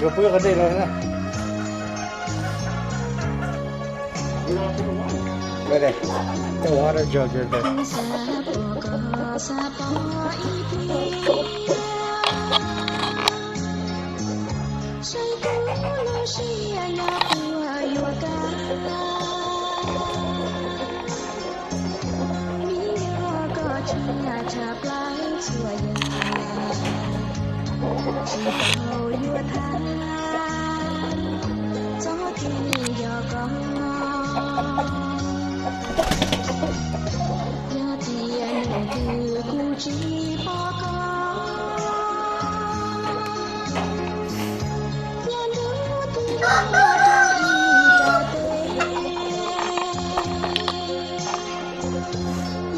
Pub qhov dej los na. Đây, đây. Trong đó nó dò kìa kìa. Tsis tau yuav tham txog kev yog koj, yog tias nws twg kuv tsis pom koj, yog nws twg los rau ib rab teb.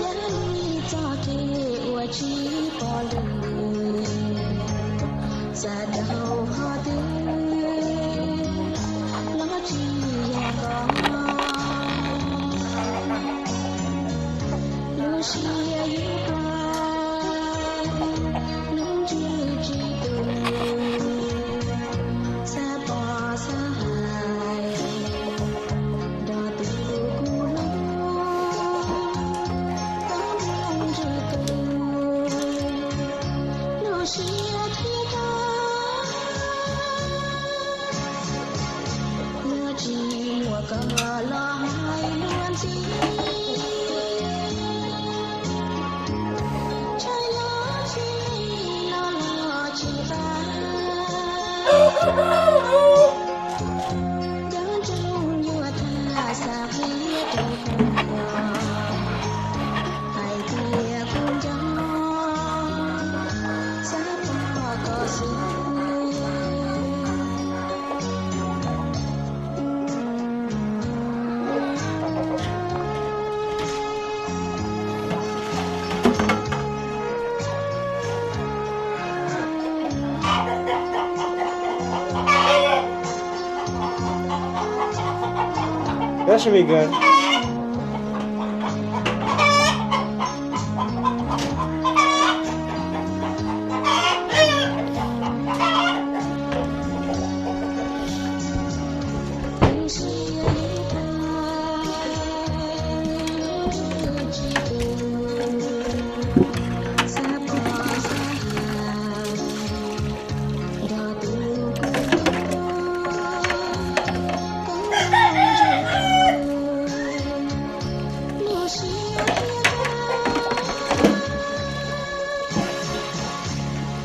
Yog li txoj kev uas tsis pom lwm, txawm dhau qhov twg los tsis yog koj. Lub siab yus plam, lub ntsws tsis tu, xav pom xav hais. Nrog tus kuv hlub, tau nrog ntsws tus, lub siab thiab koj. Yog tsis muaj koj los hais luag ntxhi, tshaj yog txij no los tsis tas. Nco ntsoov yuav tham xav qhia rau koj, hais tias kuv nco, xav pom koj xwb. That should be good.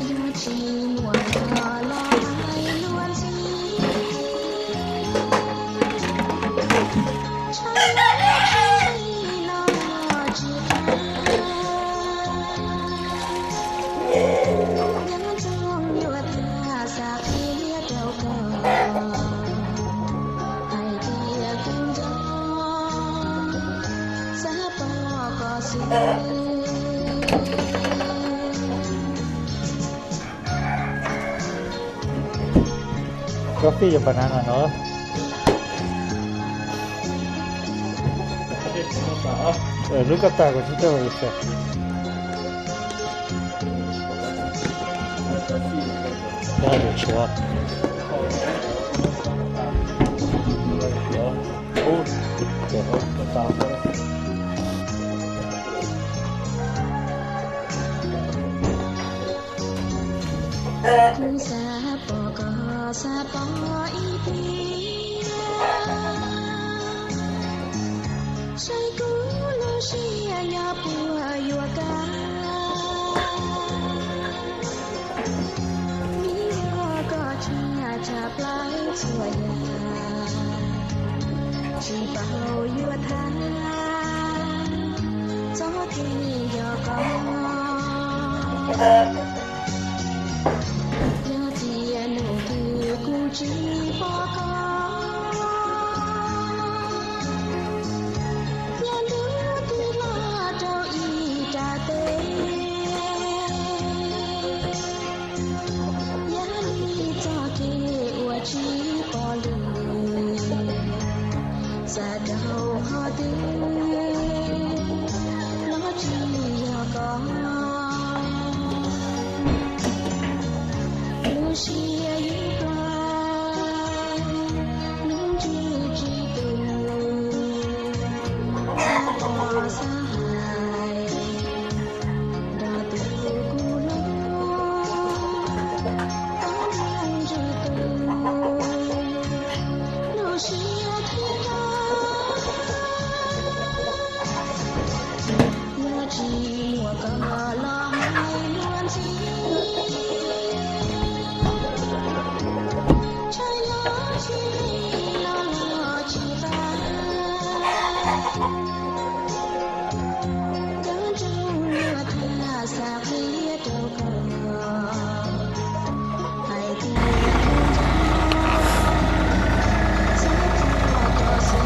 Yog tsis muaj koj los hais luag ntxhi, tshaj txij no los tsis tas. Nco ntsoov yuav tham xav qhia rau koj, hais tias kuv nco, xav pom koj xwb. Coffee và banana no. Hlub koj tag kuv tsis tuaj hauj lwm xwb. Tshuav. Kuv xav pom koj, xav pom ib pliag, saib kuv lub siab nyob puas yuav kaj. Vim yog koj tshaj tshaj plaws txhua yam, tsis paub yuav tham txog kev yog koj. Yog tias nub twg kuv tsis pom koj, yog nub twg los rau ib rab teb. Yog li txoj kev uas tsis pom lwm, txawm dhau qhov twg los tsis yog koj. xav hais nrog tus kuv hlub, tau nrog ntsib tus lub siab thiab koj. Yog tsis muaj koj los hais luag ntxhi, tshaj yog tsis li no los tsis tas. Cov ntsej muag tham xav qhia rau koj, hais tias kuv nco, xav tua koj xwb.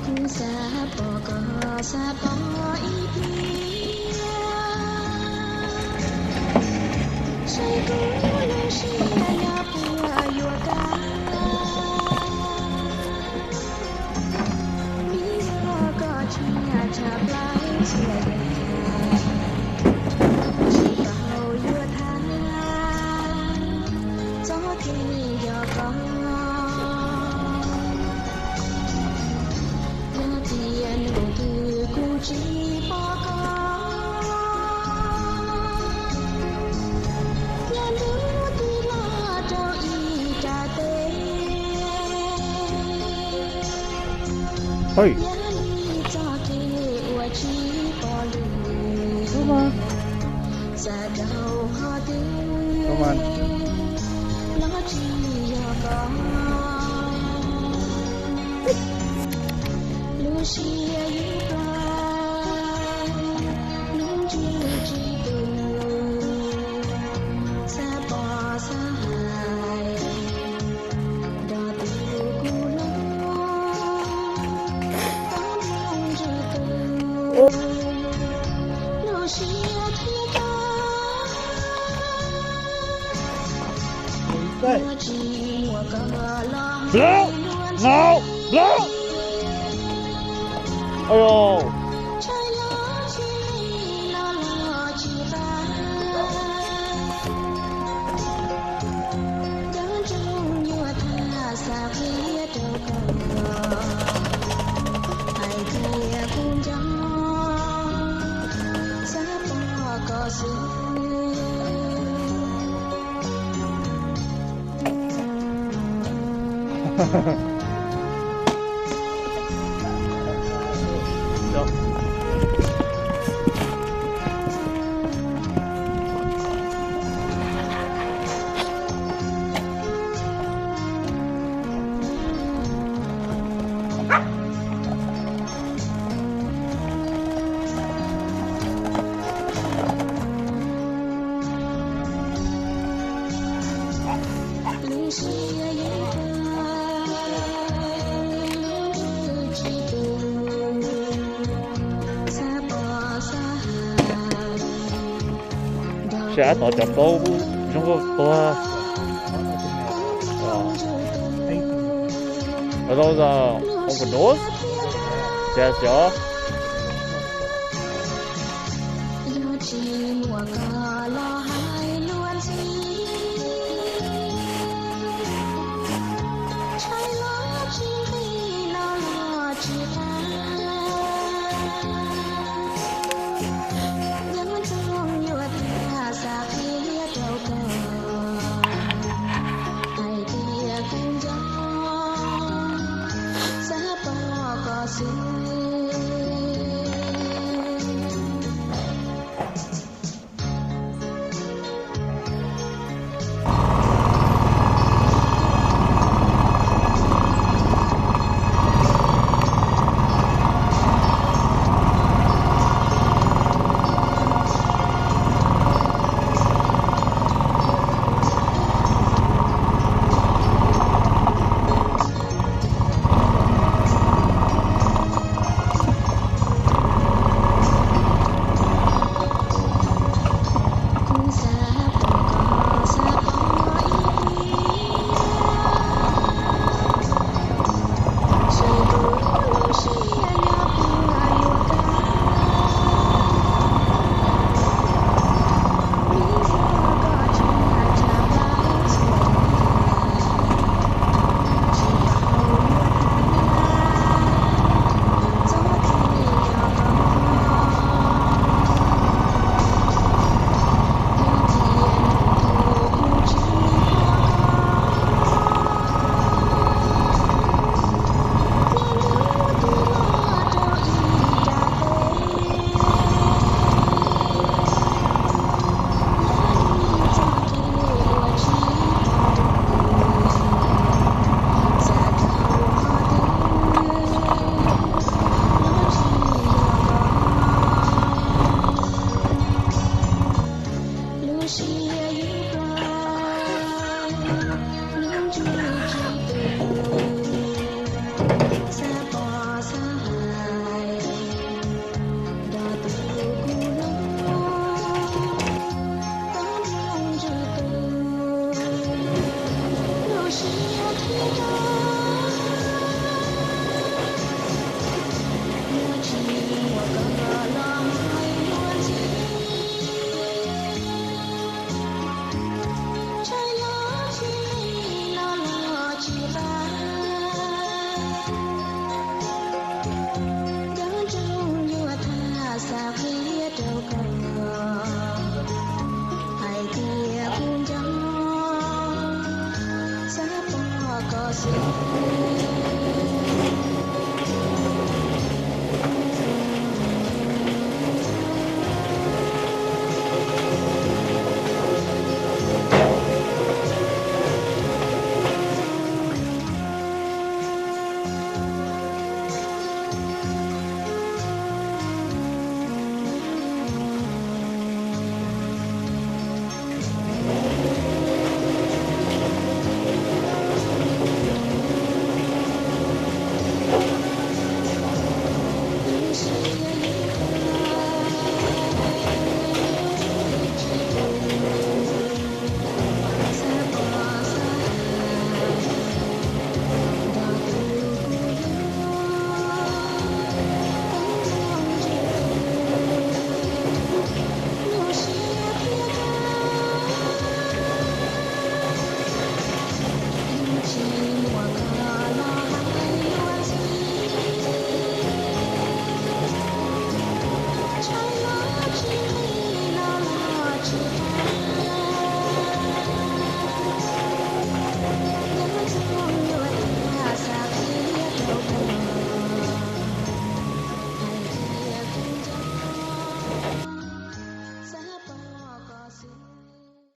Kuv xav pom koj, xav pom ib pliag, saib kuv lub siab nyob puas yuav kaj. Vim yog koj tsis yog tshaj plaws txhua yam, tsis tau yuav tham txoj kev nco koj. Yog tias hnub twg kuv tsis pom koj, nyob ntuj tig los rau ib rab teb. Yog li txoj kev uas tsis pom lwm, xav rau qhov twg los tsis yog koj. Lub siab yuav ploj, lub ntsej tsis tu, xav pom xav hais nrog tus kuv hlub, tau nrog ntsib tus lub siab thiab koj. Tsis muaj koj los hais luag ntxhi, tshaj yog tsis li no los tsis tas. Cov ntsej muag tham xav qhia rau koj, hais tias kuv nco, xav pom koj xwb. Saib tod cov plaub zoo nkauj tuag. Those are overdose. Yes, yes.